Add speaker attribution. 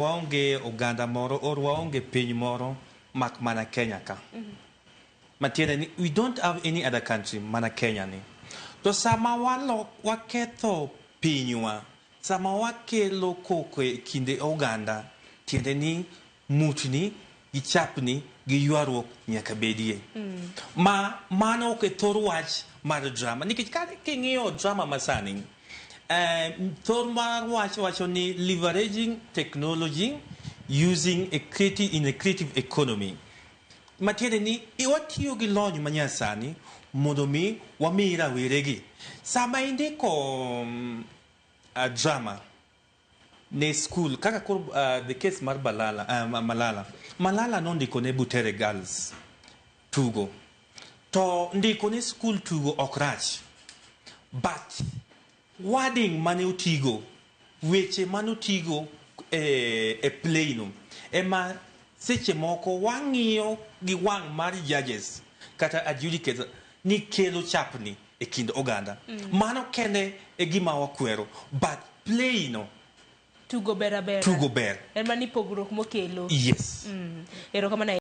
Speaker 1: Waonge oganda moro or waonge piny moro mak mana Kenya ka. Matiende ni we don't have any other country mana Kenya ni. To sama walo, waketho pinywa, sama wakelo koko e kinde oganda, tiende ni mutni gi chapni gi ywaruok nyaka bedie. Ma mano ok e thor wach mar drama. Nikech ka king'iyo drama masani, thor mar wach wacho ni leveraging technology using a creative, in a creative economy. Matiende ni watiyo gi lony manyasani mondo mi wami raweregi. Sama indiko drama ne school kaka koro the case mar Balala, Malala. Malala nondiko ne Butere Girls tugo. To ndiko ne school tugo ok rach. But wording mane otigo, weche mane otigo e play no ema seche moko wang'iyo gi wang' mar judges kata adjudicators ni kelo chapni e kind oganda. Mano kende e gima wakwero. But play no
Speaker 2: Tugo ber abera.
Speaker 1: Tugo ber.
Speaker 2: En mana ni pogruok mokelo.
Speaker 1: Yes.
Speaker 2: Erokamano.